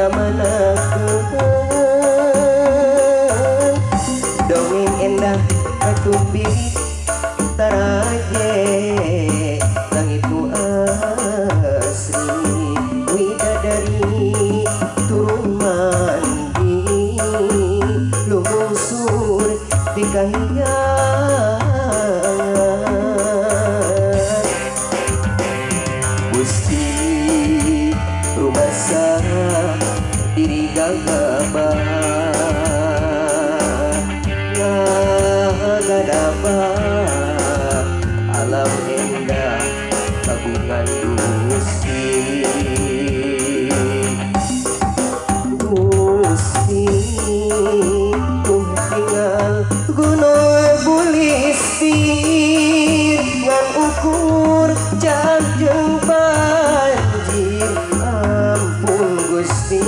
dikamanakeun dongeng endah katumbi taraje langit nu asri widadari turun mandi lungsur di kahyangan Gusti rumasa diri gagabah ngagadabah alam endah kagungan Gusti Gusti tuh tinggal gunung bulisir ngan ukur janjeng banjir ampun Gusti